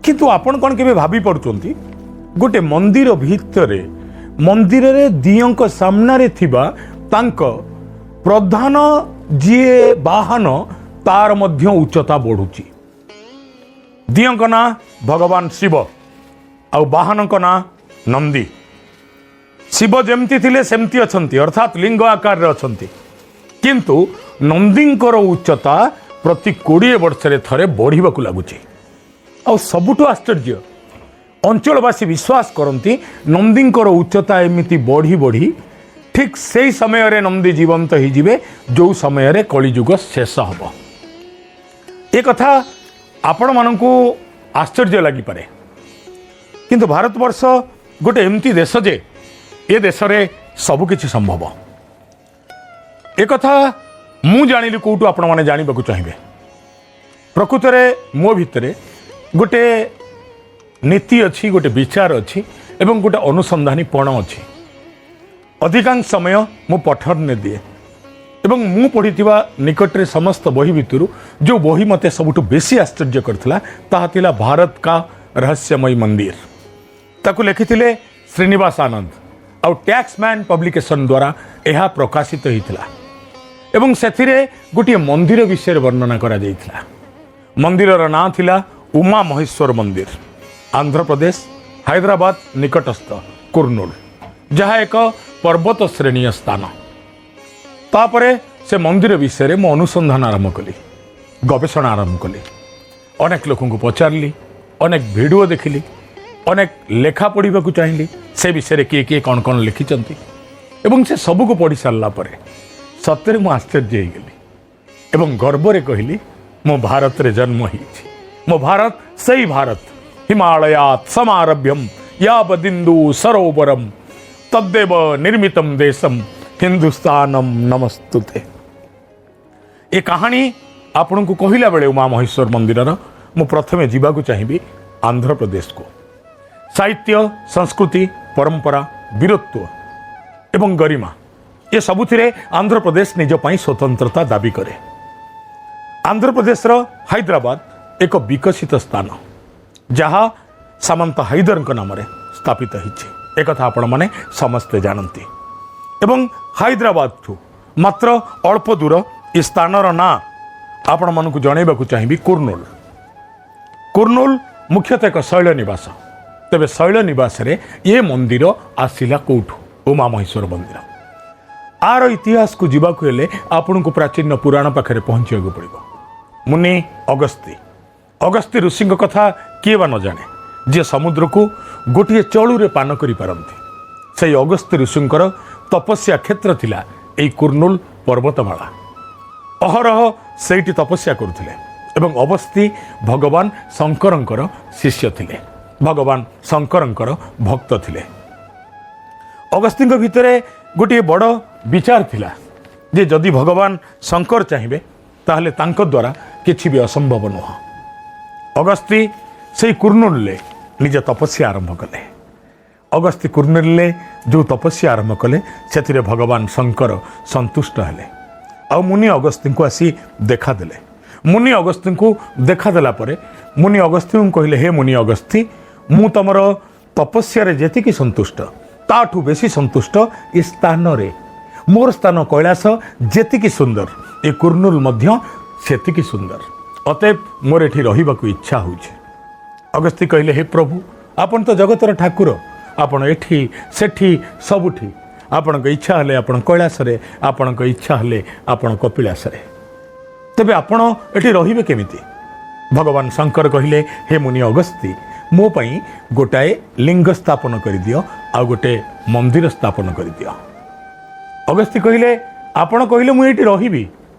କିନ୍ତୁ ଆପଣ କ'ଣ କେବେ ଭାବି ପାରୁଛନ୍ତି, ଗୋଟେ ମନ୍ଦିର ଭିତରେ, ମନ୍ଦିରରେ ଦିଅଙ୍କ ସାମ୍ନାରେ ଥିବା ତାଙ୍କ ପ୍ରଧାନ ଯିଏ ବାହନ, ତାର ମଧ୍ୟ ଉଚ୍ଚତା ବଢ଼ୁଛି? ଦିଅଙ୍କ ନାଁ ଭଗବାନ ଶିବ ଆଉ ବାହନଙ୍କ ନାଁ ନନ୍ଦୀ। ଶିବ ଯେମିତି ଥିଲେ ସେମିତି ଅଛନ୍ତି, ଅର୍ଥାତ୍ ଲିଙ୍ଗ ଆକାରରେ ଅଛନ୍ତି, କିନ୍ତୁ ନନ୍ଦୀଙ୍କର ଉଚ୍ଚତା ପ୍ରତି 20 ବର୍ଷରେ ଥରେ ବଢ଼ିବାକୁ ଲାଗୁଛି। ଆଉ ସବୁଠୁ ଆଶ୍ଚର୍ଯ୍ୟ, ଅଞ୍ଚଳବାସୀ ବିଶ୍ୱାସ କରନ୍ତି, ନନ୍ଦୀଙ୍କର ଉଚ୍ଚତା ଏମିତି ବଢ଼ି ବଢ଼ି ଠିକ୍ ସେଇ ସମୟରେ ନନ୍ଦୀ ଜୀବନ୍ତ ହେଇଯିବେ, ଯେଉଁ ସମୟରେ କଳିଯୁଗ ଶେଷ ହେବ। ଏ କଥା ଆପଣମାନଙ୍କୁ ଆଶ୍ଚର୍ଯ୍ୟ ଲାଗିପାରେ, କିନ୍ତୁ ଭାରତବର୍ଷ ଗୋଟେ ଏମିତି ଦେଶ ଯେ ଏ ଦେଶରେ ସବୁକିଛି ସମ୍ଭବ। ଏକଥା ମୁଁ ଜାଣିଲି କେଉଁଠୁ, ଆପଣମାନେ ଜାଣିବାକୁ ଚାହିଁବେ। ପ୍ରକୃତରେ ମୋ ଭିତରେ ଗୋଟେ ନୀତି ଅଛି, ଗୋଟେ ବିଚାର ଅଛି ଏବଂ ଗୋଟେ ଅନୁସନ୍ଧାନୀ ପଣ ଅଛି। ଅଧିକାଂଶ ସମୟ ମୁଁ ପଠନରେ ଦିଏ ଏବଂ ମୁଁ ପଢ଼ିଥିବା ନିକଟରେ ସମସ୍ତ ବହି ଭିତରୁ ଯେଉଁ ବହି ମୋତେ ସବୁଠୁ ବେଶୀ ଆଶ୍ଚର୍ଯ୍ୟ କରିଥିଲା, ତାହା ଥିଲା ଭାରତ କା ରହସ୍ୟମୟୀ ମନ୍ଦିର। ତାକୁ ଲେଖିଥିଲେ ଶ୍ରୀନିବାସ ଆନନ୍ଦ ଆଉ ଟ୍ୟାକ୍ସ ମ୍ୟାନ୍ ପବ୍ଲିକେସନ୍ ଦ୍ୱାରା ଏହା ପ୍ରକାଶିତ ହୋଇଥିଲା ଏବଂ ସେଥିରେ ଗୋଟିଏ ମନ୍ଦିର ବିଷୟରେ ବର୍ଣ୍ଣନା କରାଯାଇଥିଲା। ମନ୍ଦିରର ନାଁ ଥିଲା ଉମା ମହେଶ୍ୱର ମନ୍ଦିର, ଆନ୍ଧ୍ରପ୍ରଦେଶ ହାଇଦ୍ରାବାଦ ନିକଟସ୍ଥ କୁର୍ନୁଲ, ଯାହା ଏକ ପର୍ବତ ଶ୍ରେଣୀୟ ସ୍ଥାନ। ତାପରେ ସେ ମନ୍ଦିର ବିଷୟରେ ମୁଁ ଅନୁସନ୍ଧାନ ଆରମ୍ଭ କଲି, ଗବେଷଣା ଆରମ୍ଭ କଲି, ଅନେକ ଲୋକଙ୍କୁ ପଚାରିଲି, ଅନେକ ଭିଡ଼ିଓ ଦେଖିଲି, ଅନେକ ଲେଖା ପଢ଼ିବାକୁ ଚାହିଁଲି, ସେ ବିଷୟରେ କିଏ କିଏ କ'ଣ କ'ଣ ଲେଖିଛନ୍ତି। ଏବଂ ସେ ସବୁକୁ ପଢ଼ି ସାରିଲା ପରେ ସତରେ ମୁଁ ଆଶ୍ଚର୍ଯ୍ୟ ହେଇଗଲି ଏବଂ ଗର୍ବରେ କହିଲି, ମୁଁ ଭାରତରେ ଜନ୍ମ ହେଇଛି। ମୋ ଭାରତ ସେଇ ଭାରତ, ହିମାଳୟାତ୍ ସମାରଭ୍ୟମ୍ ୟାବଦିନ୍ଦୁ ସରୋବରମ୍ ତଦ୍ଦେବ ନିର୍ମିତମ୍ ଦେଶମ୍ ହିନ୍ଦୁସ୍ତାନମ୍ ନମସ୍ତୁତେ। ଏ କାହାଣୀ ଆପଣଙ୍କୁ କହିଲା ବେଳେ ଉମା ମହେଶ୍ୱର ମନ୍ଦିରର ମୁଁ ପ୍ରଥମେ ଯିବାକୁ ଚାହିଁବି ଆନ୍ଧ୍ରପ୍ରଦେଶକୁ। ସାହିତ୍ୟ, ସଂସ୍କୃତି, ପରମ୍ପରା, ବୀରତ୍ୱ ଏବଂ ଗରିମା, ଏ ସବୁଥିରେ ଆନ୍ଧ୍ରପ୍ରଦେଶ ନିଜ ପାଇଁ ସ୍ୱତନ୍ତ୍ରତା ଦାବି କରେ। ଆନ୍ଧ୍ରପ୍ରଦେଶର ହାଇଦ୍ରାବାଦ ଏକ ବିକଶିତ ସ୍ଥାନ, ଯାହା ସାମନ୍ତ ହାଇଦରଙ୍କ ନାମରେ ସ୍ଥାପିତ ହୋଇଛି। ଏକଥା ଆପଣମାନେ ସମସ୍ତେ ଜାଣନ୍ତି। ଏବଂ ହାଇଦ୍ରାବାଦଠୁ ମାତ୍ର ଅଳ୍ପ ଦୂର ଏ ସ୍ଥାନର ନାଁ ଆପଣମାନଙ୍କୁ ଜଣାଇବାକୁ ଚାହିଁବି, କୁର୍ନୁଲ। କୁର୍ନୁଲ ମୁଖ୍ୟତଃ ଏକ ଶୈଳ ନିବାସ। ତେବେ ଶୈଳ ନିବାସରେ ଏ ମନ୍ଦିର ଆସିଲା କେଉଁଠୁ, ଉମା ମହେଶ୍ୱର ମନ୍ଦିର? ଆର ଇତିହାସକୁ ଯିବାକୁ ହେଲେ ଆପଣଙ୍କୁ ପ୍ରାଚୀନ ପୁରାଣ ପାଖରେ ପହଞ୍ଚିବାକୁ ପଡ଼ିବ। ମୁନି ଅଗସ୍ତି, ଅଗସ୍ତି ଋଷିଙ୍କ କଥା କିଏ ବା ନ ଜାଣେ, ଯିଏ ସମୁଦ୍ରକୁ ଗୋଟିଏ ଚଳୁରେ ପାନ କରିପାରନ୍ତି। ସେଇ ଅଗସ୍ତି ଋଷିଙ୍କର ତପସ୍ୟା କ୍ଷେତ୍ର ଥିଲା ଏଇ କୁର୍ନୁଲ ପର୍ବତମାଳା। ଅହରହ ସେଇଠି ତପସ୍ୟା କରୁଥିଲେ ଏବଂ ଅଗସ୍ତି ଭଗବାନ ଶଙ୍କରଙ୍କର ଶିଷ୍ୟ ଥିଲେ, ଭଗବାନ ଶଙ୍କରଙ୍କର ଭକ୍ତ ଥିଲେ। ଅଗସ୍ତିଙ୍କ ଭିତରେ ଗୋଟିଏ ବଡ଼ ବିଚାର ଥିଲା ଯେ ଯଦି ଭଗବାନ ଶଙ୍କର ଚାହିଁବେ, ତାହେଲେ ତାଙ୍କ ଦ୍ୱାରା କିଛି ବି ଅସମ୍ଭବ ନୁହଁ। ଅଗସ୍ତି ସେଇ କୁର୍ନୁଲରେ ନିଜ ତପସ୍ୟା ଆରମ୍ଭ କଲେ। ଅଗସ୍ତି କୁର୍ନୁଲରେ ଯେଉଁ ତପସ୍ୟା ଆରମ୍ଭ କଲେ, ସେଥିରେ ଭଗବାନ ଶଙ୍କର ସନ୍ତୁଷ୍ଟ ହେଲେ ଆଉ ମୁନି ଅଗସ୍ତିଙ୍କୁ ଆସି ଦେଖାଦେଲେ। ମୁନି ଅଗସ୍ତିଙ୍କୁ ଦେଖାଦେଲା ପରେ ମୁନି ଅଗସ୍ତିଙ୍କୁ କହିଲେ, ହେ ମୁନି ଅଗସ୍ତି, ମୁଁ ତମର ତପସ୍ୟାରେ ଯେତିକି ସନ୍ତୁଷ୍ଟ, ତାଠୁ ବେଶୀ ସନ୍ତୁଷ୍ଟ ଏ ସ୍ଥାନରେ। ମୋର ସ୍ଥାନ କୈଳାସ ଯେତିକି ସୁନ୍ଦର, ଏ କୁର୍ନୁଲ ମଧ୍ୟ ସେତିକି ସୁନ୍ଦର। ଅତଏବ ମୋର ଏଠି ରହିବାକୁ ଇଚ୍ଛା ହେଉଛି। ଅଗସ୍ତି କହିଲେ, ହେ ପ୍ରଭୁ, ଆପଣ ତ ଜଗତର ଠାକୁର। ଆପଣ ଏଠି, ସେଠି, ସବୁଠି। ଆପଣଙ୍କ ଇଚ୍ଛା ହେଲେ ଆପଣ କୈଳାସରେ, ଆପଣଙ୍କ ଇଚ୍ଛା ହେଲେ ଆପଣ କପିଳାସରେ। ତେବେ ଆପଣ ଏଠି ରହିବେ କେମିତି? ଭଗବାନ ଶଙ୍କର କହିଲେ, ହେ ମୁନି ଅଗସ୍ତି, ମୋ ପାଇଁ ଗୋଟାଏ ଲିଙ୍ଗ ସ୍ଥାପନ କରିଦିଅ ଆଉ ଗୋଟେ ମନ୍ଦିର ସ୍ଥାପନ କରିଦିଅ। ଅଗସ୍ତି କହିଲେ, ଆପଣ କହିଲେ ମୁଁ ଏଇଠି ରହିବି।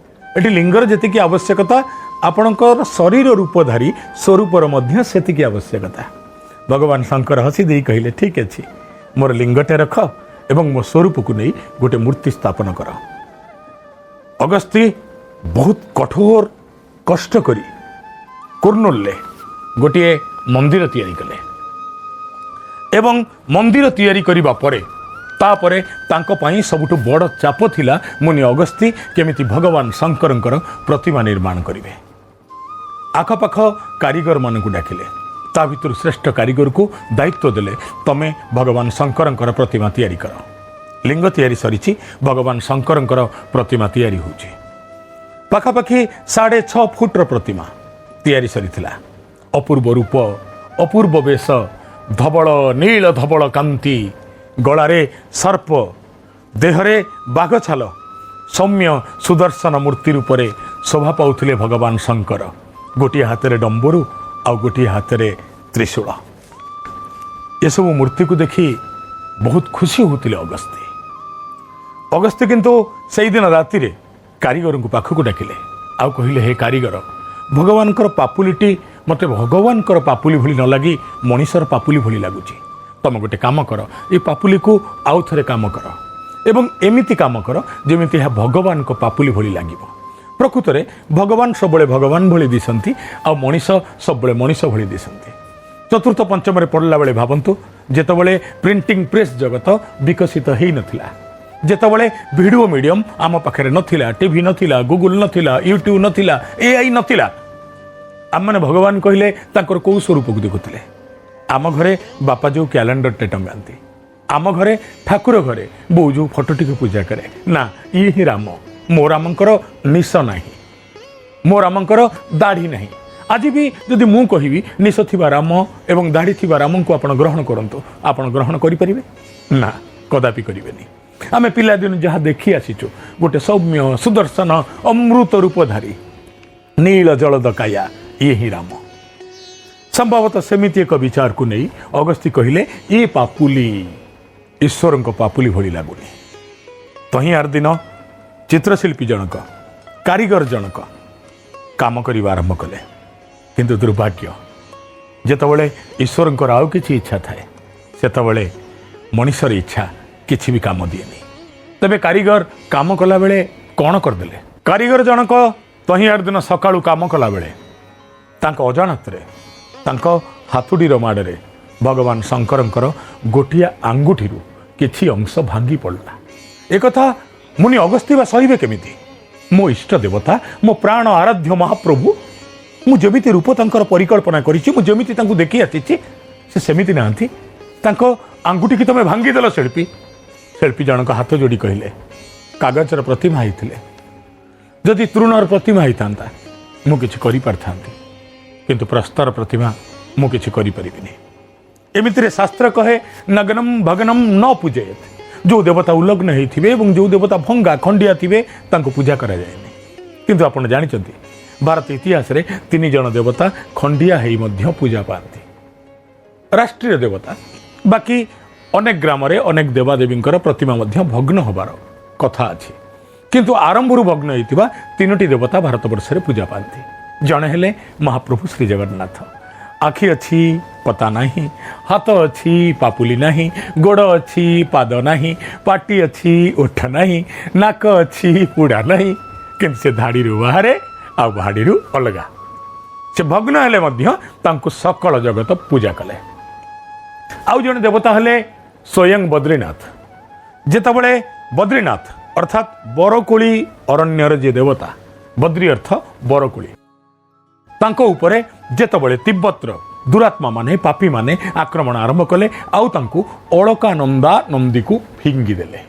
ଏଠି ଲିଙ୍ଗର ଯେତିକି ଆବଶ୍ୟକତା, ଆପଣଙ୍କର ଶରୀର ରୂପଧାରୀ ସ୍ୱରୂପର ମଧ୍ୟ ସେତିକି ଆବଶ୍ୟକତା। ଭଗବାନ ଶଙ୍କର ହସି ଦେଇ କହିଲେ, ଠିକ୍ ଅଛି, ମୋର ଲିଙ୍ଗଟେ ରଖ ଏବଂ ମୋ ସ୍ୱରୂପକୁ ନେଇ ଗୋଟେ ମୂର୍ତ୍ତି ସ୍ଥାପନ କର। ଅଗସ୍ତି ବହୁତ କଠୋର କଷ୍ଟ କରି କୁର୍ନୁଲରେ ଗୋଟିଏ ମନ୍ଦିର ତିଆରି କଲେ ଏବଂ ମନ୍ଦିର ତିଆରି କରିବା ପରେ ତାପରେ ତାଙ୍କ ପାଇଁ ସବୁଠୁ ବଡ଼ ଚାପ ଥିଲା, ମୁନି ଅଗସ୍ତି କେମିତି ଭଗବାନ ଶଙ୍କରଙ୍କର ପ୍ରତିମା ନିର୍ମାଣ କରିବେ। ଆଖପାଖ କାରିଗରମାନଙ୍କୁ ଡାକିଲେ, ତା ଭିତରୁ ଶ୍ରେଷ୍ଠ କାରିଗରକୁ ଦାୟିତ୍ୱ ଦେଲେ, ତମେ ଭଗବାନ ଶଙ୍କରଙ୍କର ପ୍ରତିମା ତିଆରି କର। ଲିଙ୍ଗ ତିଆରି ସରିଛି, ଭଗବାନ ଶଙ୍କରଙ୍କର ପ୍ରତିମା ତିଆରି ହେଉଛି। ପାଖାପାଖି 6.5 ଫୁଟର ପ୍ରତିମା ତିଆରି ସରିଥିଲା। ଅପୂର୍ବ ରୂପ, ଅପୂର୍ବ ବେଶ, ଧବଳ ନୀଳ ଧବଳ କାନ୍ତି, ଗଳାରେ ସର୍ପ, ଦେହରେ ବାଘଛାଲ, ସୌମ୍ୟ ସୁଦର୍ଶନ ମୂର୍ତ୍ତି ରୂପରେ ଶୋଭା ପାଉଥିଲେ ଭଗବାନ ଶଙ୍କର। ଗୋଟିଏ ହାତରେ ଡମ୍ବରୁ ଆଉ ଗୋଟିଏ ହାତରେ ତ୍ରିଶୂଳ। ଏସବୁ ମୂର୍ତ୍ତିକୁ ଦେଖି ବହୁତ ଖୁସି ହେଉଥିଲେ ଅଗସ୍ତି। ଅଗସ୍ତି କିନ୍ତୁ ସେଇଦିନ ରାତିରେ କାରିଗରଙ୍କୁ ପାଖକୁ ଡାକିଲେ ଆଉ କହିଲେ, ହେ କାରିଗର, ଭଗବାନଙ୍କର ପାପୁଲିଟି ମୋତେ ଭଗବାନଙ୍କର ପାପୁଲି ଭଳି ନ ଲାଗି ମଣିଷର ପାପୁଲି ଭଳି ଲାଗୁଛି। ତମେ ଗୋଟେ କାମ କର, ଏ ପାପୁଲିକୁ ଆଉ ଥରେ କାମ କର ଏବଂ ଏମିତି କାମ କର ଯେମିତି ଏହା ଭଗବାନଙ୍କ ପାପୁଲି ଭଳି ଲାଗିବ। ପ୍ରକୃତରେ ଭଗବାନ ସବୁବେଳେ ଭଗବାନ ଭଳି ଦିଶନ୍ତି ଆଉ ମଣିଷ ସବୁବେଳେ ମଣିଷ ଭଳି ଦିଶନ୍ତି। ଚତୁର୍ଥ ପଞ୍ଚମରେ ପଢ଼ିଲା ବେଳେ ଭାବନ୍ତୁ, ଯେତେବେଳେ ପ୍ରିଣ୍ଟିଂ ପ୍ରେସ୍ ଜଗତ ବିକଶିତ ହେଇନଥିଲା, ଯେତେବେଳେ ଭିଡ଼ିଓ ମିଡ଼ିୟମ୍ ଆମ ପାଖରେ ନଥିଲା, ଟିଭି ନଥିଲା, ଗୁଗୁଲ ନଥିଲା, ୟୁଟ୍ୟୁବ୍ ନଥିଲା, ଏଆଇ ନଥିଲା, ଆମମାନେ ଭଗବାନ କହିଲେ ତାଙ୍କର କେଉଁ ସ୍ୱରୂପକୁ ଦେଖୁଥିଲେ? ଆମ ଘରେ ବାପା ଯେଉଁ କ୍ୟାଲେଣ୍ଡରଟେ ଟଙ୍ଗାନ୍ତି, ଆମ ଘରେ ଠାକୁର ଘରେ ବୋଉ ଯେଉଁ ଫଟୋଟିକୁ ପୂଜା କରେ, ନା ଇଏ ହିଁ ରାମ। ମୋ ରାମଙ୍କର ନିଶ ନାହିଁ, ମୋ ରାମଙ୍କର ଦାଢ଼ି ନାହିଁ। ଆଜି ବି ଯଦି ମୁଁ କହିବି ନିଶ ଥିବା ରାମ ଏବଂ ଦାଢ଼ି ଥିବା ରାମଙ୍କୁ ଆପଣ ଗ୍ରହଣ କରନ୍ତୁ, ଆପଣ ଗ୍ରହଣ କରିପାରିବେ ନା? କଦାପି କରିବେନି। ଆମେ ପିଲାଦିନୁ ଯାହା ଦେଖି ଆସିଛୁ, ଗୋଟେ ସୌମ୍ୟ ସୁଦର୍ଶନ ଅମୃତ ରୂପଧାରୀ ନୀଳ ଜଳଦ କାୟା, ଇଏ ହିଁ ରାମ। ସମ୍ଭବତଃ ସେମିତି ଏକ ବିଚାରକୁ ନେଇ ଅଗସ୍ତି କହିଲେ, ଏ ପାପୁଲି ଈଶ୍ୱରଙ୍କ ପାପୁଲି ଭଳି ଲାଗୁନି। ତହିଁ ଆର ଦିନ ଚିତ୍ରଶିଳ୍ପୀ ଜଣକ, କାରିଗର ଜଣକ କାମ କରିବା ଆରମ୍ଭ କଲେ। କିନ୍ତୁ ଦୁର୍ଭାଗ୍ୟ, ଯେତେବେଳେ ଈଶ୍ୱରଙ୍କର ଆଉ କିଛି ଇଚ୍ଛା ଥାଏ, ସେତେବେଳେ ମଣିଷର ଇଚ୍ଛା କିଛି ବି କାମ ଦିଏନି। ତେବେ କାରିଗର କାମ କଲାବେଳେ କ'ଣ କରିଦେଲେ? କାରିଗର ଜଣକ ତହିଁ ଆର ଦିନ ସକାଳୁ କାମ କଲାବେଳେ ତାଙ୍କ ଅଜାଣତରେ ତାଙ୍କ ହାତୁଡ଼ିର ମାଡ଼ରେ ଭଗବାନ ଶଙ୍କରଙ୍କର ଗୋଟିଏ ଆଙ୍ଗୁଠିରୁ କିଛି ଅଂଶ ଭାଙ୍ଗି ପଡ଼ିଲା। ଏକଥା ମୁନି ଅଗସ୍ତି ବା ସହିବେ କେମିତି? ମୋ ଇଷ୍ଟ ଦେବତା, ମୋ ପ୍ରାଣ ଆରାଧ୍ୟ ମହାପ୍ରଭୁ, ମୁଁ ଯେମିତି ରୂପ ତାଙ୍କର ପରିକଳ୍ପନା କରିଛି, ମୁଁ ଯେମିତି ତାଙ୍କୁ ଦେଖି ଆସିଛି, ସେ ସେମିତି ନାହାନ୍ତି। ତାଙ୍କ ଆଙ୍ଗୁଠିକି ତମେ ଭାଙ୍ଗିଦେଲ ଶିଳ୍ପୀ। ଶିଳ୍ପୀ ଜଣକ ହାତ ଯୋଡ଼ି କହିଲେ, କାଗଜର ପ୍ରତିମା ହେଇଥିଲେ, ଯଦି ତୃଣର ପ୍ରତିମା ହେଇଥାନ୍ତା, ମୁଁ କିଛି କରିପାରିଥାନ୍ତି, କିନ୍ତୁ ପ୍ରସ୍ତର ପ୍ରତିମା ମୁଁ କିଛି କରିପାରିବିନି। ଏମିତିରେ ଶାସ୍ତ୍ର କହେ, ନଗ୍ନମ ଭଗ୍ନମ ନ ପୂଜୟେତ। ଯେଉଁ ଦେବତା ଉଲଗ୍ନ ହେଇଥିବେ ଏବଂ ଯେଉଁ ଦେବତା ଭଙ୍ଗା ଖଣ୍ଡିଆ ଥିବେ, ତାଙ୍କୁ ପୂଜା କରାଯାଏନି। କିନ୍ତୁ ଆପଣ ଜାଣିଛନ୍ତି, ଭାରତ ଇତିହାସରେ ତିନି ଜଣ ଦେବତା ଖଣ୍ଡିଆ ହେଇ ମଧ୍ୟ ପୂଜା ପାଆନ୍ତି, ରାଷ୍ଟ୍ରୀୟ ଦେବତା। ବାକି ଅନେକ ଗ୍ରାମରେ ଅନେକ ଦେବାଦେବୀଙ୍କର ପ୍ରତିମା ମଧ୍ୟ ଭଗ୍ନ ହେବାର କଥା ଅଛି। କିନ୍ତୁ ଆରମ୍ଭରୁ ଭଗ୍ନ ହେଇଥିବା ତିନୋଟି ଦେବତା ଭାରତବର୍ଷରେ ପୂଜା ପାଆନ୍ତି। ଜଣେ ହେଲେ ମହାପ୍ରଭୁ ଶ୍ରୀ ଜଗନ୍ନାଥ। ଆଖି ଅଛି, ପତା ନାହିଁ, ହାତ ଅଛି, ପାପୁଲି ନାହିଁ, ଗୋଡ଼ ଅଛି, ପାଦ ନାହିଁ, ପାଟି ଅଛି, ଓଠ ନାହିଁ, ନାକ ଅଛି, ପୁଡ଼ା ନାହିଁ। କିନ୍ତୁ ସେ ଧାଡ଼ିରୁ ବାହାରେ ଆଉ ଭାଡ଼ିରୁ ଅଲଗା। ସେ ଭଗ୍ନ ହେଲେ ମଧ୍ୟ ତାଙ୍କୁ ସକଳ ଜଗତ ପୂଜା କଲେ। ଆଉ ଜଣେ ଦେବତା ହେଲେ ସ୍ୱୟଂ ବଦ୍ରୀନାଥ। ଯେତେବେଳେ ବଦ୍ରୀନାଥ ଅର୍ଥାତ୍ ବରକୋଳି ଅରଣ୍ୟର ଯିଏ ଦେବତା, ବଦ୍ରୀ ଅର୍ଥ ବରକୋଳି, ତାଙ୍କ ଉପରେ ଯେତେବେଳେ ତିବ୍ବତର ଦୁରାତ୍ମା ମାନେ, ପାପୀମାନେ ଆକ୍ରମଣ ଆରମ୍ଭ କଲେ ଆଉ ତାଙ୍କୁ ଅଳକାନନ୍ଦା ନଦୀକୁ ଫିଙ୍ଗିଦେଲେ।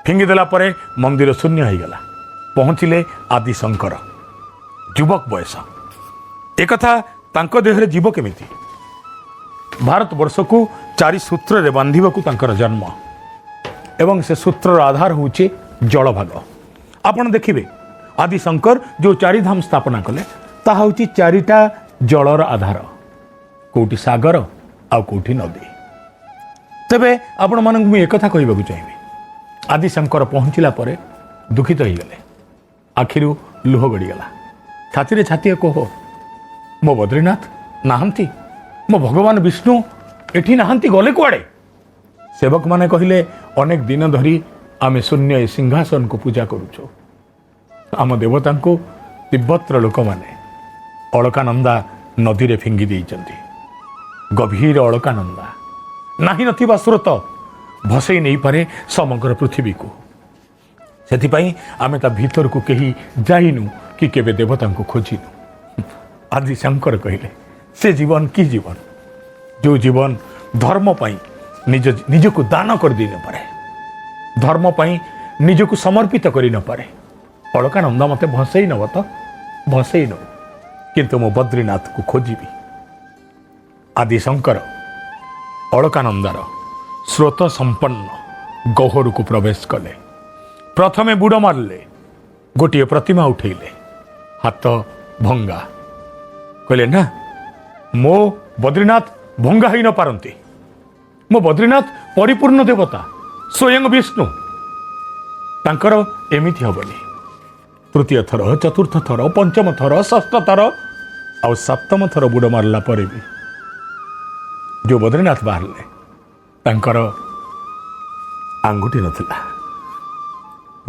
ଫିଙ୍ଗିଦେଲା ପରେ ମନ୍ଦିର ଶୂନ୍ୟ ହେଇଗଲା। ପହଞ୍ଚିଲେ ଆଦିଶଙ୍କର, ଯୁବକ ବୟସ। ଏକଥା ତାଙ୍କ ଦେହରେ ଯିବ କେମିତି? ଭାରତବର୍ଷକୁ ଚାରି ସୂତ୍ରରେ ବାନ୍ଧିବାକୁ ତାଙ୍କର ଜନ୍ମ ଏବଂ ସେ ସୂତ୍ରର ଆଧାର ହେଉଛି ଜଳଭାଗ। ଆପଣ ଦେଖିବେ, ଆଦିଶଙ୍କର ଯେଉଁ ଚାରିଧାମ ସ୍ଥାପନା କଲେ, ତାହା ହେଉଛି ଚାରିଟା ଜଳର ଆଧାର, କେଉଁଠି ସାଗର ଆଉ କେଉଁଠି ନଦୀ। ତେବେ ଆପଣମାନଙ୍କୁ ମୁଁ ଏକଥା କହିବାକୁ ଚାହିଁବି, ଆଦିଶଙ୍କର ପହଞ୍ଚିଲା ପରେ ଦୁଃଖିତ ହେଇଗଲେ, ଆଖିରୁ ଲୁହ ଗଡ଼ିଗଲା, ଛାତିରେ ଛାତିଏ କୋହ। ମୋ ବଦ୍ରୀନାଥ ନାହାନ୍ତି, ମୋ ଭଗବାନ ବିଷ୍ଣୁ ଏଠି ନାହାନ୍ତି, ଗଲେ କୁଆଡ଼େ? ସେବକମାନେ କହିଲେ, ଅନେକ ଦିନ ଧରି ଆମେ ଶୂନ୍ୟ ଏ ସିଂହାସନକୁ ପୂଜା କରୁଛୁ। ଆମ ଦେବତାଙ୍କୁ ତିବ୍ବତର ଲୋକମାନେ ଅଳକାନନ୍ଦା ନଦୀରେ ଫିଙ୍ଗି ଦେଇଛନ୍ତି। ଗଭୀର ଅଳକାନନ୍ଦା, ନାହିଁ ନଥିବା ସ୍ରୋତ, ଭସେଇ ନେଇପାରେ ସମଗ୍ର ପୃଥିବୀକୁ। ସେଥିପାଇଁ ଆମେ ତା ଭିତରକୁ କେହି ଯାଇନୁ କି କେବେ ଦେବତାଙ୍କୁ ଖୋଜିନୁ। ଆଦି ଶଙ୍କର କହିଲେ, ସେ ଜୀବନ କି ଜୀବନ, ଯେଉଁ ଜୀବନ ଧର୍ମ ପାଇଁ ନିଜକୁ ଦାନ କରିଦେଇ ନପାରେ, ଧର୍ମ ପାଇଁ ନିଜକୁ ସମର୍ପିତ କରି ନପାରେ। ଅଳକାନନ୍ଦ ମୋତେ ଭସେଇ ନେବ ତ ଭସେଇ ନେବ, କିନ୍ତୁ ମୁଁ ବଦ୍ରିନାଥକୁ ଖୋଜିବି। ଆଦି ଶଙ୍କର ଅଳକାନନ୍ଦାର ସ୍ରୋତ ସମ୍ପନ୍ନ ଗହ୍ୱରକୁ ପ୍ରବେଶ କଲେ। ପ୍ରଥମେ ବୁଡ଼ ମାରିଲେ, ଗୋଟିଏ ପ୍ରତିମା ଉଠେଇଲେ, ହାତ ଭଙ୍ଗା। କହିଲେ, ନା, ମୋ ବଦ୍ରିନାଥ ଭଙ୍ଗା ହେଇ ନ ପାରନ୍ତି। ମୋ ବଦ୍ରିନାଥ ପରିପୂର୍ଣ୍ଣ ଦେବତା, ସ୍ୱୟଂ ବିଷ୍ଣୁ, ତାଙ୍କର ଏମିତି ହେବନି। ତୃତୀୟ ଥର, ଚତୁର୍ଥ ଥର, ପଞ୍ଚମ ଥର, ଷଷ୍ଠ ଥର ଆଉ ସପ୍ତମ ଥର ବୁଡ଼ ମାରିଲା ପରେ ବି ଯେଉଁ ବଦ୍ରିନାଥ ବାହାରିଲେ, ତାଙ୍କର ଆଙ୍ଗୁଠି ନଥିଲା।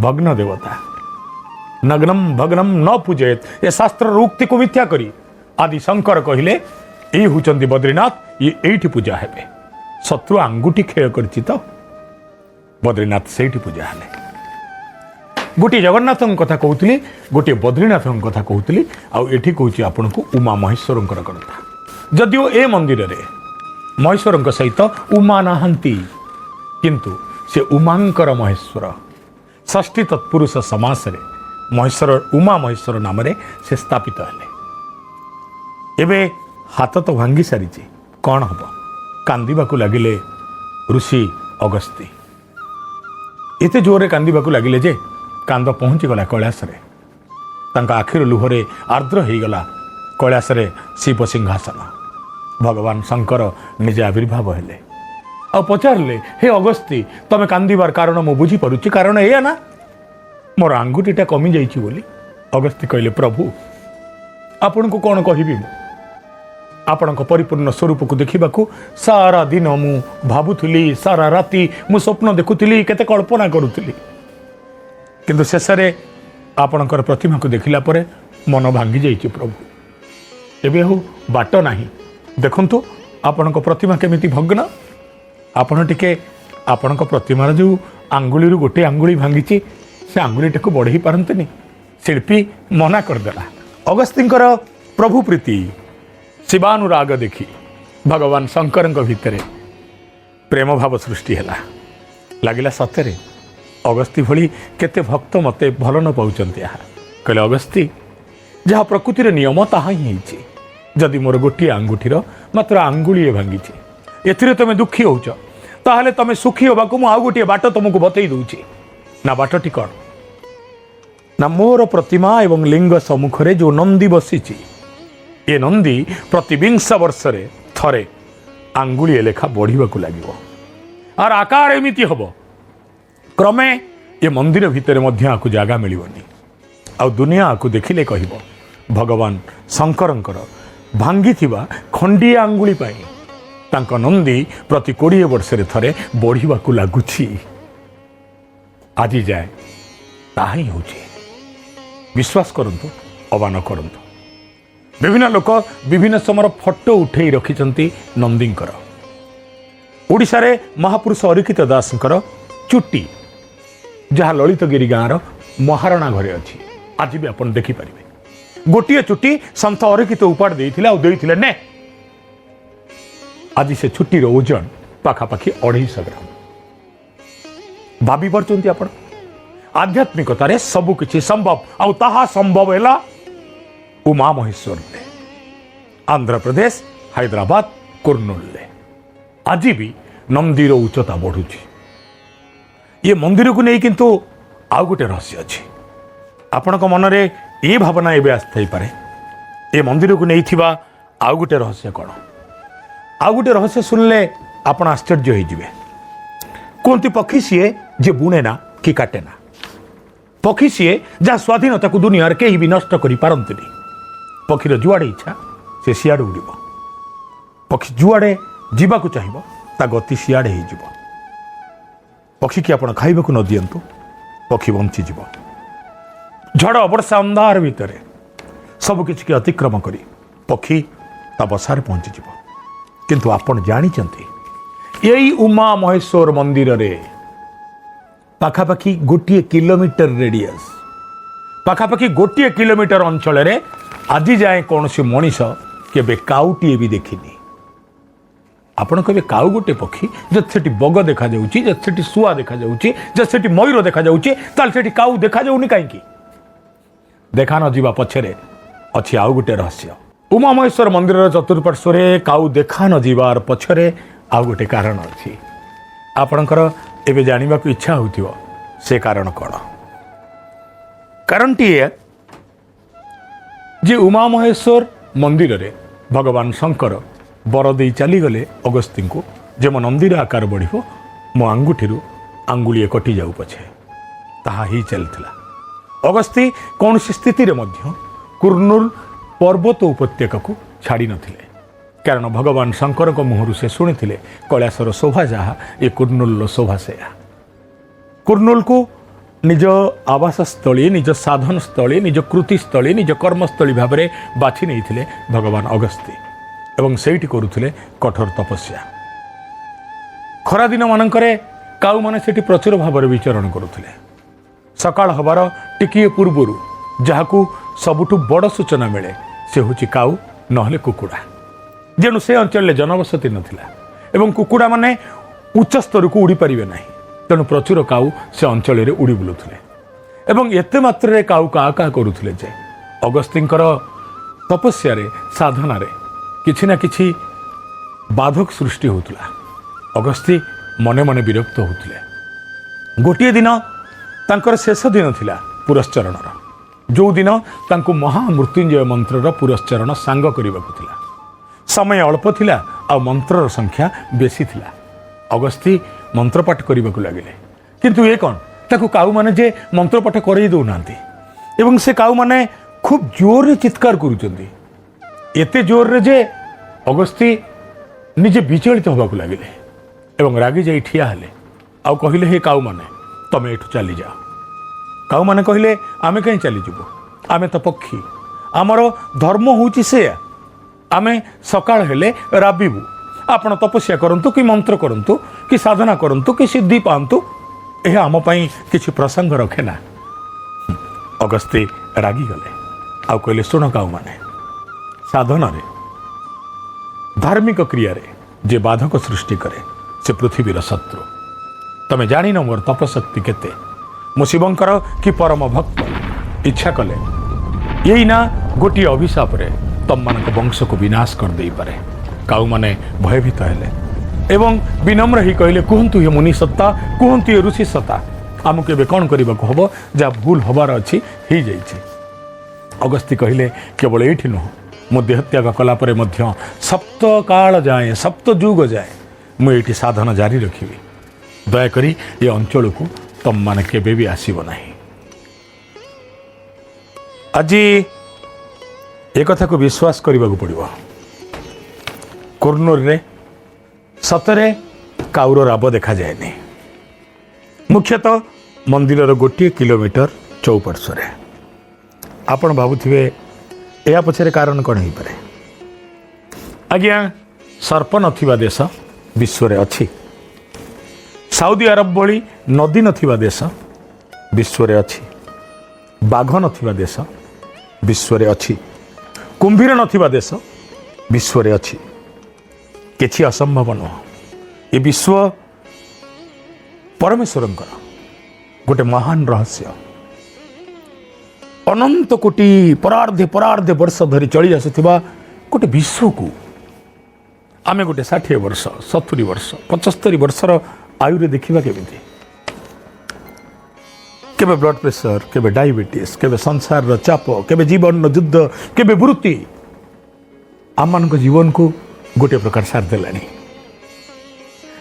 ଭଗ୍ନ ଦେବତା। ନଗ୍ନମ ଭଗ୍ନମ ନ ପୂଜୟେତ, ଏ ଶାସ୍ତ୍ରର ଉକ୍ତିକୁ ମିଥ୍ୟା କରି ଆଦି ଶଙ୍କର କହିଲେ, ଏଇ ହେଉଛନ୍ତି ବଦ୍ରିନାଥ, ଇଏ ଏଇଠି ପୂଜା ହେବେ। ଶତ୍ରୁ ଆଙ୍ଗୁଠି କ୍ଷୟ କରିଛି ତ ବଦ୍ରିନାଥ ସେଇଠି ପୂଜା ହେଲେ। ଗୋଟିଏ ଜଗନ୍ନାଥଙ୍କ କଥା କହୁଥିଲି, ଗୋଟିଏ ବଦ୍ରିନାଥଙ୍କ କଥା କହୁଥିଲି, ଆଉ ଏଠି କହୁଛି ଆପଣଙ୍କୁ ଉମା ମହେଶ୍ୱରଙ୍କର କଥା। ଯଦିଓ ଏ ମନ୍ଦିରରେ ମହେଶ୍ୱରଙ୍କ ସହିତ ଉମା ନାହାନ୍ତି, କିନ୍ତୁ ସେ ଉମାଙ୍କର ମହେଶ୍ୱର। ଷଷ୍ଠୀ ତତ୍ପୁରୁଷ ସମାସରେ ମହେଶ୍ୱର ଉମା ମହେଶ୍ୱର ନାମରେ ସେ ସ୍ଥାପିତ ହେଲେ। ଏବେ ହାତ ତ ଭାଙ୍ଗି ସାରିଛି, କ'ଣ ହେବ? କାନ୍ଦିବାକୁ ଲାଗିଲେ ଋଷି ଅଗସ୍ତି। ଏତେ ଜୋରରେ କାନ୍ଦିବାକୁ ଲାଗିଲେ ଯେ କାନ୍ଦ ପହଞ୍ଚିଗଲା କୈଳାସରେ। ତାଙ୍କ ଆଖିର ଲୁହରେ ଆର୍ଦ୍ର ହେଇଗଲା କୈଳାସରେ ଶିବ ସିଂହାସନ। ଭଗବାନ ଶଙ୍କର ନିଜେ ଆବିର୍ଭାବ ହେଲେ ଆଉ ପଚାରିଲେ, ହେ ଅଗସ୍ତି, ତମେ କାନ୍ଦିବାର କାରଣ ମୁଁ ବୁଝିପାରୁଛି। କାରଣ ଏଇଆ ନା, ମୋର ଆଙ୍ଗୁଠିଟା କମିଯାଇଛି ବୋଲି? ଅଗସ୍ତି କହିଲେ, ପ୍ରଭୁ, ଆପଣଙ୍କୁ କ'ଣ କହିବି ମୁଁ? ଆପଣଙ୍କ ପରିପୂର୍ଣ୍ଣ ସ୍ୱରୂପକୁ ଦେଖିବାକୁ ସାରା ଦିନ ମୁଁ ଭାବୁଥିଲି, ସାରା ରାତି ମୁଁ ସ୍ୱପ୍ନ ଦେଖୁଥିଲି, କେତେ କଳ୍ପନା କରୁଥିଲି, କିନ୍ତୁ ଶେଷରେ ଆପଣଙ୍କର ପ୍ରତିମାକୁ ଦେଖିଲା ପରେ ମନ ଭାଙ୍ଗି ଯାଇଛି ପ୍ରଭୁ। ଏବେ ଆଉ ବାଟ ନାହିଁ। ଦେଖନ୍ତୁ, ଆପଣଙ୍କ ପ୍ରତିମା କେମିତି ଭଗ୍ନ। ଆପଣ ଟିକେ ଆପଣଙ୍କ ପ୍ରତିମାର ଯେଉଁ ଆଙ୍ଗୁଳିରୁ ଗୋଟିଏ ଆଙ୍ଗୁଳି ଭାଙ୍ଗିଛି, ସେ ଆଙ୍ଗୁଳିଟାକୁ ବଢ଼େଇ ପାରନ୍ତିନି? ଶିଳ୍ପୀ ମନା କରିଦେଲା। ଅଗସ୍ତିଙ୍କର ପ୍ରଭୁ ପ୍ରୀତି, ଶିବାନୁରାଗ ଦେଖି ଭଗବାନ ଶଙ୍କରଙ୍କ ଭିତରେ ପ୍ରେମ ଭାବ ସୃଷ୍ଟି ହେଲା। ଲାଗିଲା, ସତରେ ଅଗସ୍ତି ଭଳି କେତେ ଭକ୍ତ ମୋତେ ଭଲ ନ ପାଉଛନ୍ତି। ଏହା କହିଲେ, ଅଗସ୍ତି, ଯାହା ପ୍ରକୃତିର ନିୟମ ତାହା ହିଁ ହେଇଛି। ଯଦି ମୋର ଗୋଟିଏ ଆଙ୍ଗୁଠିର ମାତ୍ର ଆଙ୍ଗୁଳିଏ ଭାଙ୍ଗିଛି, ଏଥିରେ ତମେ ଦୁଃଖୀ ହେଉଛ, ତାହେଲେ ତମେ ସୁଖୀ ହେବାକୁ ମୁଁ ଆଉ ଗୋଟିଏ ବାଟ ତମକୁ ବତେଇ ଦେଉଛି। ନା, ବାଟଟି କ'ଣ? ନା, ମୋର ପ୍ରତିମା ଏବଂ ଲିଙ୍ଗ ସମ୍ମୁଖରେ ଯେଉଁ ନନ୍ଦୀ ବସିଛି, ଏ ନନ୍ଦୀ ପ୍ରତି ବିଂଶ ବର୍ଷରେ ଥରେ ଆଙ୍ଗୁଳିଏ ଲେଖା ବଢ଼ିବାକୁ ଲାଗିବ। ଆର ଆକାର ଏମିତି ହେବ, କ୍ରମେ ଏ ମନ୍ଦିର ଭିତରେ ମଧ୍ୟ ଆକୁ ଜାଗା ମିଳିବନି। ଆଉ ଦୁନିଆ ଆକୁ ଦେଖିଲେ କହିବ, ଭଗବାନ ଶଙ୍କରଙ୍କର ଭାଙ୍ଗିଥିବା ଖଣ୍ଡିଏ ଆଙ୍ଗୁଳି ପାଇଁ ତାଙ୍କ ନନ୍ଦୀ ପ୍ରତି 20 ବର୍ଷରେ ଥରେ ବଢ଼ିବାକୁ ଲାଗୁଛି। ଆଜି ଯାଏ ତାହା ହିଁ ହେଉଛି। ବିଶ୍ୱାସ କରନ୍ତୁ ଅବା ନ କରନ୍ତୁ, ବିଭିନ୍ନ ଲୋକ ବିଭିନ୍ନ ସମୟର ଫଟୋ ଉଠେଇ ରଖିଛନ୍ତି ନନ୍ଦୀଙ୍କର। ଓଡ଼ିଶାରେ ମହାପୁରୁଷ ଅରିକ୍ଷିତ ଦାସଙ୍କର ଚୁଟି, ଯାହା ଲଳିତଗିରି ଗାଁର ମହାରଣା ଘରେ ଅଛି, ଆଜି ବି ଆପଣ ଦେଖିପାରିବେ। ଗୋଟିଏ ଚୁଟି ସନ୍ଥ ଅରିକ୍ଷିତ ଉପାଡ଼ି ଦେଇଥିଲେ ଆଉ ଦେଇଥିଲେ ନେ। ଆଜି ସେ ଚୁଟିର ଓଜନ ପାଖାପାଖି 250 ଗ୍ରାମ। ଭାବି ପାରୁଛନ୍ତି ଆପଣ? ଆଧ୍ୟାତ୍ମିକତାରେ ସବୁ କିଛି ସମ୍ଭବ, ଆଉ ତାହା ସମ୍ଭବ ହେଲା ଉମା ମହେଶ୍ୱରରେ, ଆନ୍ଧ୍ରପ୍ରଦେଶ ହାଇଦ୍ରାବାଦ କୁର୍ନୁଲରେ। ଆଜି ବି ନନ୍ଦୀର ଉଚ୍ଚତା ବଢ଼ୁଛି। ଇଏ ମନ୍ଦିରକୁ ନେଇ କିନ୍ତୁ ଆଉ ଗୋଟେ ରହସ୍ୟ ଅଛି। ଆପଣଙ୍କ ମନରେ ଏ ଭାବନା ଏବେ ଆସିଥାଇପାରେ, ଏ ମନ୍ଦିରକୁ ନେଇଥିବା ଆଉ ଗୋଟେ ରହସ୍ୟ କ'ଣ? ଆଉ ଗୋଟେ ରହସ୍ୟ ଶୁଣିଲେ ଆପଣ ଆଶ୍ଚର୍ଯ୍ୟ ହେଇଯିବେ। କୁହନ୍ତି, ପକ୍ଷୀ ସିଏ ଯେ ବୁଣେ ନା କି କାଟେ ନା। ପକ୍ଷୀ ସିଏ ଯାହା ସ୍ୱାଧୀନତାକୁ ଦୁନିଆରେ କେହି ବି ନଷ୍ଟ କରିପାରନ୍ତିନି। ପକ୍ଷୀର ଯୁଆଡ଼େ ଇଚ୍ଛା ସେ ସିଆଡ଼େ ଉଡ଼ିବ। ପକ୍ଷୀ ଯୁଆଡ଼େ ଯିବାକୁ ଚାହିଁବ, ତା ଗତି ସିଆଡ଼େ ହେଇଯିବ। ପକ୍ଷୀକି ଆପଣ ଖାଇବାକୁ ନ ଦିଅନ୍ତୁ, ପକ୍ଷୀ ବଞ୍ଚିଯିବ। ଝଡ଼ ବର୍ଷା ଅନ୍ଧାର ଭିତରେ ସବୁକିଛିକି ଅତିକ୍ରମ କରି ପକ୍ଷୀ ତା ବସାରେ ପହଞ୍ଚିଯିବ। କିନ୍ତୁ ଆପଣ ଜାଣିଛନ୍ତି, ଏଇ ଉମା ମହେଶ୍ୱର ମନ୍ଦିରରେ ପାଖାପାଖି 1 କିଲୋମିଟର ରେଡ଼ିୟସ୍, ପାଖାପାଖି 1 କିଲୋମିଟର ଅଞ୍ଚଳରେ ଆଜି ଯାଏଁ କୌଣସି ମଣିଷ କେବେ କାଉଟିଏ ବି ଦେଖିନି। ଆପଣ କହିବେ, କାଉ ଗୋଟେ ପକ୍ଷୀ, ଯଦି ସେଠି ବଗ ଦେଖାଯାଉଛି, ଯଦି ସେଠି ଶୁଆ ଦେଖାଯାଉଛି, ଯଦି ସେଠି ମୟୂର ଦେଖାଯାଉଛି, ତାହେଲେ ସେଠି କାଉ ଦେଖାଯାଉନି କାହିଁକି? ଦେଖା ନ ଯିବା ପଛରେ ଅଛି ଆଉ ଗୋଟେ ରହସ୍ୟ। ଉମା ମହେଶ୍ୱର ମନ୍ଦିରର ଚତୁଃପାର୍ଶ୍ୱରେ କାଉ ଦେଖା ନ ଯିବାର ପଛରେ ଆଉ ଗୋଟେ କାରଣ ଅଛି। ଆପଣଙ୍କର ଏବେ ଜାଣିବାକୁ ଇଚ୍ଛା ହେଉଥିବ ସେ କାରଣ କ'ଣ। କାରଣଟି ଏଇଆ ଯେ ଉମା ମହେଶ୍ୱର ମନ୍ଦିରରେ ଭଗବାନ ଶଙ୍କର ବର ଦେଇ ଚାଲିଗଲେ ଅଗସ୍ତିଙ୍କୁ ଯେ ମୋ ନନ୍ଦୀର ଆକାର ବଢ଼ିବ, ମୋ ଆଙ୍ଗୁଠିରୁ ଆଙ୍ଗୁଳିଏ କଟିଯାଉ ପଛେ। ତାହା ହେଇ ଚାଲିଥିଲା। ଅଗସ୍ତି କୌଣସି ସ୍ଥିତିରେ ମଧ୍ୟ କୁର୍ନୁଲ ପର୍ବତ ଉପତ୍ୟକାକୁ ଛାଡ଼ି ନଥିଲେ, କାରଣ ଭଗବାନ ଶଙ୍କରଙ୍କ ମୁହଁରୁ ସେ ଶୁଣିଥିଲେ, କୈଳାସର ଶୋଭା ଯାହା, ଏ କୁର୍ନୁଲର ଶୋଭା ସେୟା। କୁର୍ନୁଲକୁ ନିଜ ଆବାସସ୍ଥଳୀ, ନିଜ ସାଧନସ୍ଥଳୀ, ନିଜ କୃତିସ୍ଥଳୀ, ନିଜ କର୍ମସ୍ଥଳୀ ଭାବରେ ବାଛି ନେଇଥିଲେ ଭଗବାନ ଅଗସ୍ତି ଏବଂ ସେଇଠି କରୁଥିଲେ କଠୋର ତପସ୍ୟା। ଖରାଦିନମାନଙ୍କରେ କାଉମାନେ ସେଠି ପ୍ରଚୁର ଭାବରେ ବିଚରଣ କରୁଥିଲେ। ସକାଳ ହେବାର ଟିକିଏ ପୂର୍ବରୁ ଯାହାକୁ ସବୁଠୁ ବଡ଼ ସୂଚନା ମିଳେ, ସେ ହେଉଛି କାଉ ନହେଲେ କୁକୁଡ଼ା। ଯେଣୁ ସେ ଅଞ୍ଚଳରେ ଜନବସତି ନଥିଲା ଏବଂ କୁକୁଡ଼ାମାନେ ଉଚ୍ଚ ସ୍ତରକୁ ଉଡ଼ିପାରିବେ ନାହିଁ, ତେଣୁ ପ୍ରଚୁର କାଉ ସେ ଅଞ୍ଚଳରେ ଉଡ଼ି ବୁଲୁଥିଲେ ଏବଂ ଏତେ ମାତ୍ରାରେ କାଉ କା କା କରୁଥିଲେ ଯେ ଅଗସ୍ତିଙ୍କର ତପସ୍ୟାରେ, ସାଧନାରେ କିଛି ନା କିଛି ବାଧକ ସୃଷ୍ଟି ହେଉଥିଲା। ଅଗସ୍ତି ମନେ ମନେ ବିରକ୍ତ ହେଉଥିଲେ। ଗୋଟିଏ ଦିନ ତାଙ୍କର ଶେଷ ଦିନ ଥିଲା ପୁରଶ୍ଚରଣର, ଯେଉଁଦିନ ତାଙ୍କୁ ମହାମୃତ୍ୟୁଞ୍ଜୟ ମନ୍ତ୍ରର ପୁରଶ୍ଚରଣ ସାଙ୍ଗ କରିବାକୁ ଥିଲା। ସମୟ ଅଳ୍ପ ଥିଲା ଆଉ ମନ୍ତ୍ରର ସଂଖ୍ୟା ବେଶୀ ଥିଲା। ଅଗସ୍ତି ମନ୍ତ୍ରପାଠ କରିବାକୁ ଲାଗିଲେ, କିନ୍ତୁ ଏ କ'ଣ, ତାକୁ କାଉମାନେ ଯେ ମନ୍ତ୍ରପାଠ କରେଇ ଦେଉନାହାନ୍ତି ଏବଂ ସେ କାଉମାନେ ଖୁବ୍ ଜୋରରେ ଚିତ୍କାର କରୁଛନ୍ତି, ଏତେ ଜୋରରେ ଯେ ଅଗସ୍ତି ନିଜେ ବିଚଳିତ ହେବାକୁ ଲାଗିଲେ ଏବଂ ରାଗି ଯାଇ ଠିଆ ହେଲେ ଆଉ କହିଲେ, "ହେ କାଉମାନେ, ତମେ ଏଠୁ ଚାଲିଯାଅ।" କାଉମାନେ କହିଲେ, "ଆମେ କାହିଁ ଚାଲିଯିବୁ? ଆମେ ତ ପକ୍ଷୀ, ଆମର ଧର୍ମ ହେଉଛି ସେୟା, ଆମେ ସକାଳ ହେଲେ ରାବିବୁ। ଆପଣ ତପସ୍ୟା କରନ୍ତୁ କି ମନ୍ତ୍ର କରନ୍ତୁ କି ସାଧନା କରନ୍ତୁ କି ସିଦ୍ଧି ପାଆନ୍ତୁ, ଏହା ଆମ ପାଇଁ କିଛି ପ୍ରସଙ୍ଗ ରଖେ ନା।" ଅଗସ୍ତି ରାଗିଗଲେ ଆଉ କହିଲେ, "ଶୁଣ କାଉମାନେ, ସାଧନାରେ, ଧାର୍ମିକ କ୍ରିୟାରେ ଯେ ବାଧକ ସୃଷ୍ଟି କରେ, ସେ ପୃଥିବୀର ଶତ୍ରୁ। ତମେ ଜାଣିନ ମୋର ତପଶକ୍ତି କେତେ। ମୁଁ ଶିବଙ୍କର କି ପରମ ଭକ୍ତ। ଇଚ୍ଛା କଲେ ଏଇନା ଗୋଟିଏ ଅଭିଶାପରେ ତମମାନଙ୍କ ବଂଶକୁ ବିନାଶ କରିଦେଇପାରେ।" କାଉମାନେ ଭୟଭୀତ ହେଲେ ଏବଂ ବିନମ୍ର ହେଇ କହିଲେ, "କୁହନ୍ତୁ ହେ ମୁନି ସତ୍ତା, କୁହନ୍ତୁ ଏ ଋଷି ସତ୍ତା, ଆମକୁ ଏବେ କ'ଣ କରିବାକୁ ହବ? ଯାହା ଭୁଲ ହବାର ଅଛି ହେଇଯାଇଛି।" ଅଗସ୍ତି କହିଲେ, "କେବଳ ଏଇଠି ନୁହଁ, ମୁଁ ଦେହତ୍ୟାଗ କଲା ପରେ ମଧ୍ୟ ସପ୍ତକାଳ ଯାଏଁ, ସପ୍ତ ଯୁଗ ଯାଏଁ ମୁଁ ଏଇଠି ସାଧନ ଜାରି ରଖିବି। ଦୟାକରି ଏ ଅଞ୍ଚଳକୁ ତମମାନେ କେବେ ବି ଆସିବ ନାହିଁ।" ଆଜି ଏ କଥାକୁ ବିଶ୍ୱାସ କରିବାକୁ ପଡ଼ିବ, କୁର୍ନୁରରେ ସତରେ କାଉର ରାବ ଦେଖାଯାଏନି, ମୁଖ୍ୟତଃ ମନ୍ଦିରର 1 କିଲୋମିଟର ଚୌପାର୍ଶ୍ୱରେ। ଆପଣ ଭାବୁଥିବେ, ଏହା ପଛରେ କାରଣ କ'ଣ ହେଇପାରେ? ଆଜ୍ଞା, ସର୍ପ ନଥିବା ଦେଶ ବିଶ୍ୱରେ ଅଛି। ସାଉଦି ଆରବ ଭଳି ନଦୀ ନଥିବା ଦେଶ ବିଶ୍ୱରେ ଅଛି। ବାଘ ନଥିବା ଦେଶ ବିଶ୍ୱରେ ଅଛି। କୁମ୍ଭୀର ନଥିବା ଦେଶ ବିଶ୍ୱରେ ଅଛି। କିଛି ଅସମ୍ଭବ ନୁହଁ। ଏ ବିଶ୍ୱ ପରମେଶ୍ୱରଙ୍କର ଗୋଟେ ମହାନ ରହସ୍ୟ। ଅନନ୍ତ କୋଟି ପରାର୍ଧେ ପରାର୍ଧେ ବର୍ଷ ଧରି ଚଳି ଆସୁଥିବା ଗୋଟେ ବିଶ୍ୱକୁ ଆମେ ଗୋଟେ 60 ବର୍ଷ, 70 ବର୍ଷ, 75 ବର୍ଷର ଆୟୁରେ ଦେଖିବା କେମିତି? କେବେ ବ୍ଲଡ୍ ପ୍ରେସର, କେବେ ଡାଇବେଟିସ୍, କେବେ ସଂସାରର ଚାପ, କେବେ ଜୀବନର ଯୁଦ୍ଧ, କେବେ ବୃତ୍ତି ଆମମାନଙ୍କ ଜୀବନକୁ ଗୋଟିଏ ପ୍ରକାର ସାରି ଦେଲାଣି।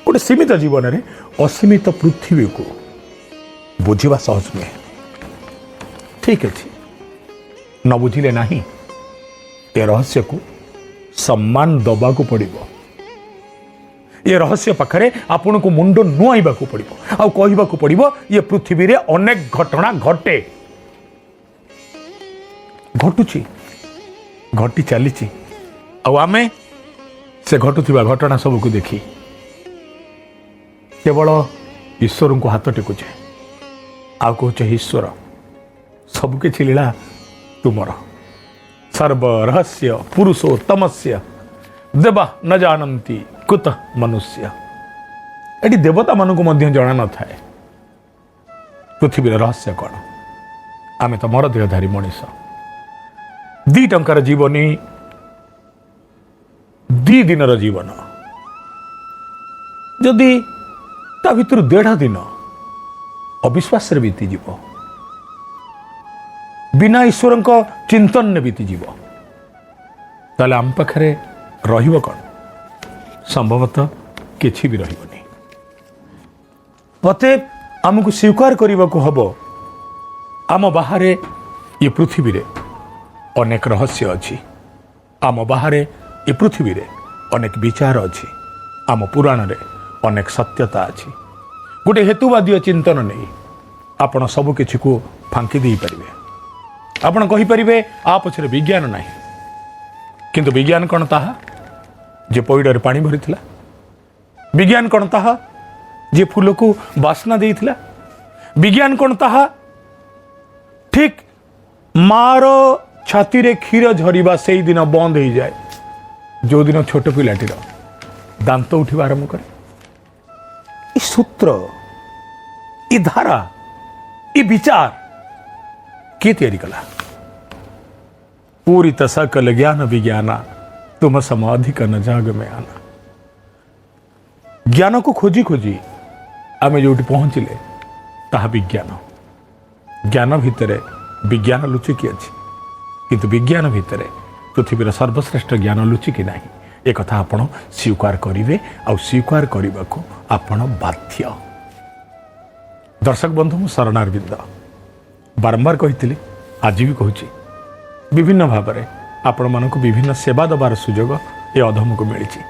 ଗୋଟେ ସୀମିତ ଜୀବନରେ ଅସୀମିତ ପୃଥିବୀକୁ ବୁଝିବା ସହଜ ନୁହେଁ। ଠିକ୍ ଅଛି, ନ ବୁଝିଲେ ନାହିଁ, ଏ ରହସ୍ୟକୁ ସମ୍ମାନ ଦେବାକୁ ପଡ଼ିବ। ଏ ରହସ୍ୟ ପାଖରେ ଆପଣଙ୍କୁ ମୁଣ୍ଡ ନୁଆଇବାକୁ ପଡ଼ିବ ଆଉ କହିବାକୁ ପଡ଼ିବ, ଇଏ ପୃଥିବୀରେ ଅନେକ ଘଟଣା ଘଟେ, ଘଟୁଛି, ଘଟି ଚାଲିଛି ଆଉ ଆମେ ସେ ଘଟୁଥିବା ଘଟଣା ସବୁକୁ ଦେଖି କେବଳ ଈଶ୍ୱରଙ୍କୁ ହାତ ଟେକୁଛେ ଆଉ କହୁଛେ, "ଈଶ୍ୱର, ସବୁକିଛି ଲୀଳା ତୁମର, ସର୍ବ ରହସ୍ୟ ପୁରୁଷୋତ୍ତମସ୍ୟ ଦେବା ନ ଜାଣନ୍ତି କୁତ ମନୁଷ୍ୟ। ଏଠି ଦେବତାମାନଙ୍କୁ ମଧ୍ୟ ଜଣା ନଥାଏ ପୃଥିବୀର ରହସ୍ୟ କ'ଣ। ଆମେ ତ ମରଦେହଧାରୀ ମଣିଷ। 2 ଟଙ୍କାର ଜୀବନୀ, 2 ଦିନର ଜୀବନ, ଯଦି ତା ଭିତରୁ ଦେଢ଼ ଦିନ ଅବିଶ୍ୱାସରେ ବିତିଯିବ, ବିନା ଈଶ୍ୱରଙ୍କ ଚିନ୍ତନରେ ବିତିଯିବ, ତାହେଲେ ଆମ ପାଖରେ ରହିବ କ'ଣ? ସମ୍ଭବତଃ କିଛି ବି ରହିବନି। ଅତଏବ ଆମକୁ ସ୍ୱୀକାର କରିବାକୁ ହେବ, ଆମ ବାହାରେ ଏ ପୃଥିବୀରେ ଅନେକ ରହସ୍ୟ ଅଛି, ଆମ ବାହାରେ ଏ ପୃଥିବୀରେ ଅନେକ ବିଚାର ଅଛି, ଆମ ପୁରାଣରେ ଅନେକ ସତ୍ୟତା ଅଛି। ଗୋଟେ ହେତୁବାଦୀୟ ଚିନ୍ତନ ନେଇ ଆପଣ ସବୁ କିଛିକୁ ଫାଙ୍କି ଦେଇପାରିବେ। ଆପଣ କହିପାରିବେ, ଆ ପଛରେ ବିଜ୍ଞାନ ନାହିଁ। କିନ୍ତୁ ବିଜ୍ଞାନ କ'ଣ ତାହା ଯେ ପଇଡ଼ରେ ପାଣି ଭରିଥିଲା? ବିଜ୍ଞାନ କ'ଣ ତାହା ଯେ ଫୁଲକୁ ବାସ୍ନା ଦେଇଥିଲା? ବିଜ୍ଞାନ କ'ଣ ତାହା ଠିକ୍ ମାର ଛାତିରେ କ୍ଷୀର ଝରିବା ସେଇଦିନ ବନ୍ଦ ହେଇଯାଏ, ଯେଉଁଦିନ ଛୋଟ ପିଲାଟିର ଦାନ୍ତ ଉଠିବା ଆରମ୍ଭ କରେ? ଏ ସୂତ୍ର, ଏ ଧାରା, ଏ ବିଚାର କିଏ ତିଆରି କଲା? ପୂରିତ ସକଲ ଜ୍ଞାନ ବିଜ୍ଞାନ, ତୁମ ସମ ଅଧିକ ନ ଜଗ ମେ ଆନା। ଜ୍ଞାନକୁ ଖୋଜି ଖୋଜି ଆମେ ଯେଉଁଠି ପହଞ୍ଚିଲେ, ତାହା ବିଜ୍ଞାନ। ଜ୍ଞାନ ଭିତରେ ବିଜ୍ଞାନ ଲୁଚିକି ଅଛି, କିନ୍ତୁ ବିଜ୍ଞାନ ଭିତରେ ପୃଥିବୀର ସର୍ବଶ୍ରେଷ୍ଠ ଜ୍ଞାନ ଲୁଚିକି ନାହିଁ, ଏକଥା ଆପଣ ସ୍ୱୀକାର କରିବେ ଆଉ ସ୍ୱୀକାର କରିବାକୁ ଆପଣ ବାଧ୍ୟ। ଦର୍ଶକ ବନ୍ଧୁ, ମୁଁ ଶରଣାରବିନ୍ଦ ବାରମ୍ବାର କହିଥିଲି, ଆଜି ବି କହୁଛି, ବିଭିନ୍ନ ଭାବରେ ଆପଣମାନଙ୍କୁ ବିଭିନ୍ନ ସେବା ଦେବାର ସୁଯୋଗ ଏ ଅଧମକୁ ମିଳିଛି।